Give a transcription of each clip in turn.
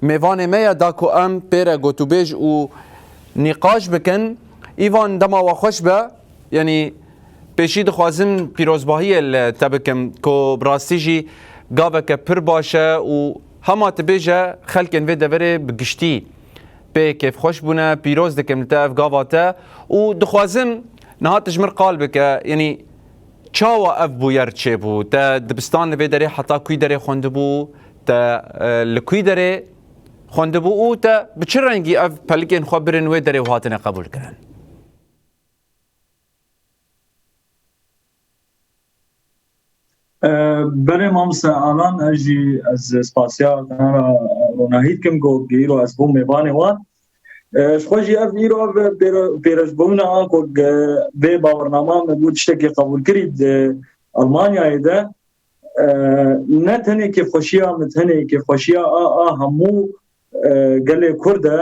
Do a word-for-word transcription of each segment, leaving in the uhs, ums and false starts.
Mêvanê me ye da ku em pê re gotûbêj û nîqaş bikin. Îvan, dema we xweş be. Yanî pêşî dixwazim pîrozbahiyê li te bikim ku bi rastî jî gaveke pir baş e û hema tu bêje xelkên vê deverê bi giştî pê kêfxweş bûne. Pîroz dikim li te ev gava te û dixwazim niha tu ji min qal bike. Yanî çawa ev bûyer çêbû? Te dibistan li vê derê heta kûy derê xwendibû? Te, e, li kûy derê xwendibû û te bi çi rengî ev pelikên xwe birin wê derê û hatine qebûlkirin? E, belê mamoste Alan, ez jî ez spasiya te re ronahî dikim ku îro ez bûm mêvanê wan. E, ji xwe jî ev îro ev pêre-, pêrejbûna a ku ge-, vê bawernama min bû tiştekî qebûlkirî di Almanyayê de. E, ne tenê kêfxweşiya min, tenê kêfxweşiya a, a hemû, e, gelê Kurd e.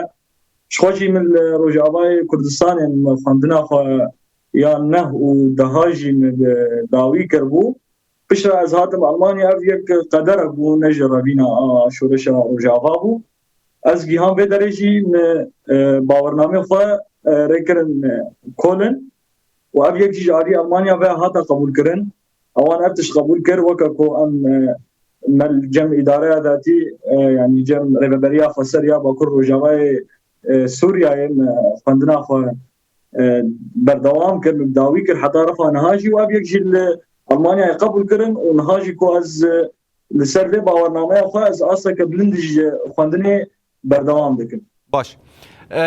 Ji xwe jî min li Rojavayê Kurdistanê min xwendina xwe ya neh û deha jî min bi dawî kiribû. Piştre ez hatim Almanya, ev yek qederek bû, ne ji revîna a şoreşa Rojava bû. Ez gihan vê derê jî min, e, bawernameyê xwe, e, rêkirin, e, Kolin û ev yek jî ji alî Almanya ve hate qebûlkirin. Ewan ev tişt qebûl kir, weke ku em, e, me li cem îdareya datî, e, yanî cem Rêveberiya Xweser ya Bakur Rojavayê, e, Sûriyeyê me xwendina xwe, e, berdewam kir, min dawî kir heta refa niha jî û ev yek jî li Almanyayê qebûl kirin û niha jî ku ez, e, li ser vê bawernameya xwe ez asteke bilind ji xwendinê berdewam dikim. Baş. E,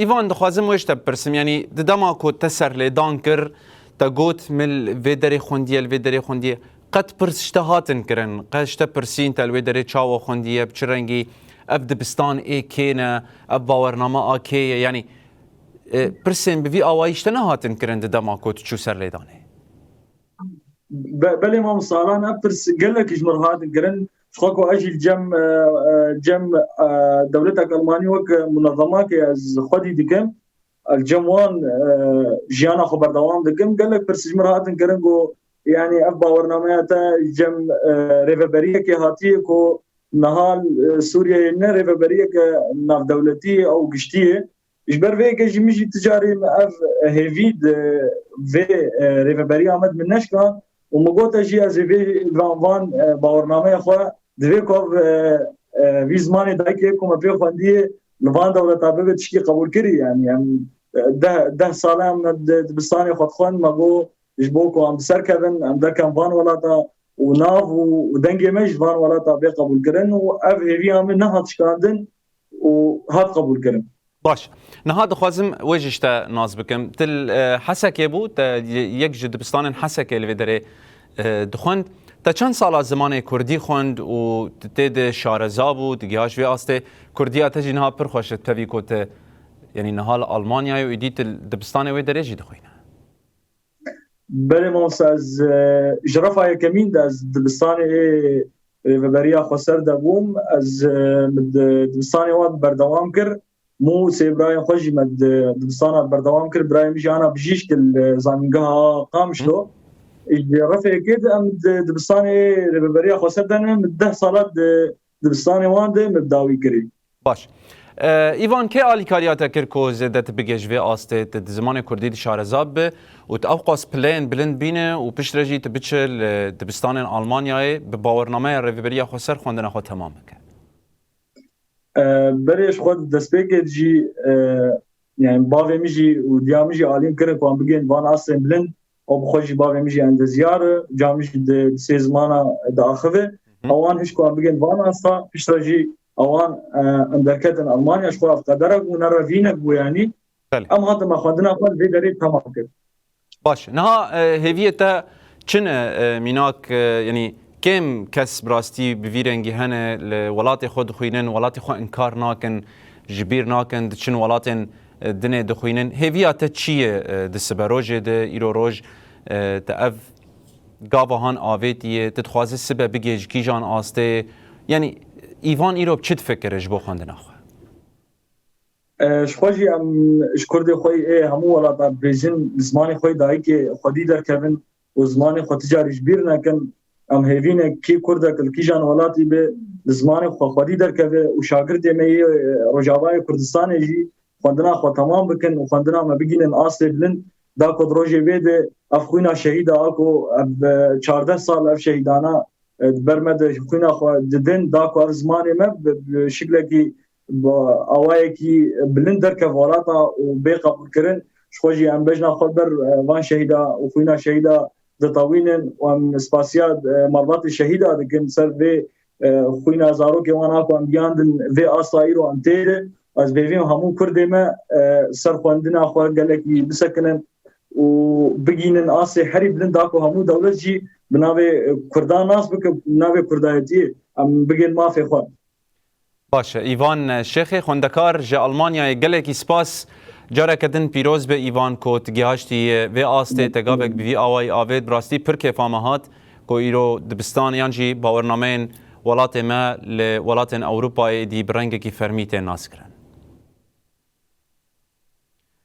Îvan, dixwazim wê ji te bipirsim, yanî di dema ku te serlêdan kir, te got, min li vê derê xwendiye, li vê derê xwendiye. Qet pirs ji te hatin kirin, qet ji te pirsîn te li wê derê çawa xwendiye, bi çi rengî, ev dibistan ê kê ne, ev bawername a kê ye, yanî, e, pirsên bi vî awayî ji te nehatin kirin di dema ku tu çû serlêdanê? Be-, belê mamoste Alan, ev pirs gelek ji min re hatin kirin. Ji xwe ku ez jî li cem, e, e, cem, e, dewletek Almanî wek munezemakê ez xwedî dikim. Ez li cem wan, e, jiyana xwe berdewam dikim. Gelek pirs ji min re hatin kirin ku, yanî ev bawernameya te cem, e, rêveberiyekê hatiye ku niha, e, Sûriyeyê ne rêveberiyeke navdewletî ye, ew giştî ye. Ji ber vê yekê jî min jî ti carî min ev hêvî di vê, e, rêveberiya me di min neşkand û min got ez jî ez ê vê van, van, e, bawernameya xwe divê ku ev, e, e, vî zimanê dayikê ku me pê xwendiyê li van dewleta bibe tişkî qebûlkirî. Yanî em, e, deh, deh sal e em di dibistanê xwe dixwend, me got ji bo ku em bi ser kevin, em derken van welata û nav û, û dengê me ji van welata bê qebûlkirin û ev hêviya min nehat şikandin û hat qebûlkirin. Baş. Niha dixwazim wê jî ji te nas bikim. Tu li, e, Hesekê bû, te ye-, yek ji dibistanên Hesekê li vê derê, e, dixwend. Te çend sala zimanê kurdî xwend û tu tê de şareza bû, tu gihaş vê astê? Kurdiya te jî niha pir xweş e, tevî ku tu, yanî niha li Almanyayê û êdî tu li dibistanê wê derê jî dixwîne. Belê mamoste, ez, e, ji refa yekemîn de ez dibistanê ê rêveberiya xweser de bûm. Ez, e, di dibistanê wan berdewam kir. Min û sê birayên xwe jî me di dibistana berdewam kir. Birayê min jî ana bijîşk li zanîngeha Qamişlo. Ji refê yekê de em di dibistanê rêveberiya xweser de ne. Min deh sala di dibistanê wan de min bi dawî kirî. Baş. E, Îvan, kê alîkariya te kir ku zêde tu bigê ji vê astê? Tu di zimanê kurdî de şareza bibe û tu ew qas pileyên bilind bîne û piştre jî tu biçe li dibistanên Almanyayê bi bawernameya Rêveberiya Xweser xwendina xwe temam bike? E, berê ji xwe di destpêkê de jî, e, yani bavê min jî û diya min jî alî min kirin ku em bigên van astên bilind. Ew bi xwe jî bavê min jî endezyar e. Ca min jî di, di sê zimana diaxive. Hı. Ewan hişk ku em bigên van asta, piştre jî ewan, e, em derketin Almanya, ji xwe ev qederek bû, ne revînek bû yanî. Belê. Em hatin me xwendina xwe li vê derê temam kir. Baş. Niha, e, hêviyê te çi ne, e, mînak, e, yanî kêm kes bi rastî bi vî rengî hene li welatê xwe dixwînin, welatê xwe inkar nakin, ji bîr nakin, diçin welatên, e, dinê dixwînin. Hêviya te çi ye, e, di siberojê de, îro roj, e, te ev gava han avêtiye, tu dixwazî sibe bigê ji kîjan astê? Yanî Îvan îro bi çi difikire ji bo xwendina xwe? E, ji xwe jî em ji Kurdê xwe yê hemû welata dibêjin, bi zimanê xwe yê dayikê xwedî derkevin û zimanê xwe ti carî ji bîr nekin. Em hêvî ne kê Kurdek li kîjan welatî be, li zimanê xwe xwedî derkeve û şagirdê me yê, e, Rojavayê Kurdistanê jî xwendina xwe temam bikin û xwendina me bigînin astê bilind. Da ku di rojê vê de ev xwîna şehîda a ku ev, e, çardeh sal ev şehîdana, e, di ber me de xwîna xwe didin, da ku ev zimanê me bi, bi şiklekî, bi awayekî bilind derkev welata û bê qebûlkirin. Ji xwe jî em bejna xwe ber, e, van şehîda û xwîna şehîda ditewînin û em spasiya, e, malbatê şehîda dikin ser vê, e, xwîna zarokê wan a ku em giyandin vê asta îro em tê de. Ez vêvîm hemû Kurdê me, e, ser xwendina xwe gelekî bisekinin û bigînin asê herî bilind da ku hemû dewlet jî bi navê, e, Kurdan nas bike, bi navê Kurdayetiyê em bigên mafê xwe. Baş e, Îvan Şêxê xwendekar ji Almanyayê, gelekî spas. Careke din pîroz be Îvan ku tu gihaştî vê astê, te gavek bi vî awayî avêt. Bi rastî pir kêfa me hat ku îro dibistan yan jî bawernameyên welatê me li welatên Ewropayê êdî bi rengekî fermî tên naskirin.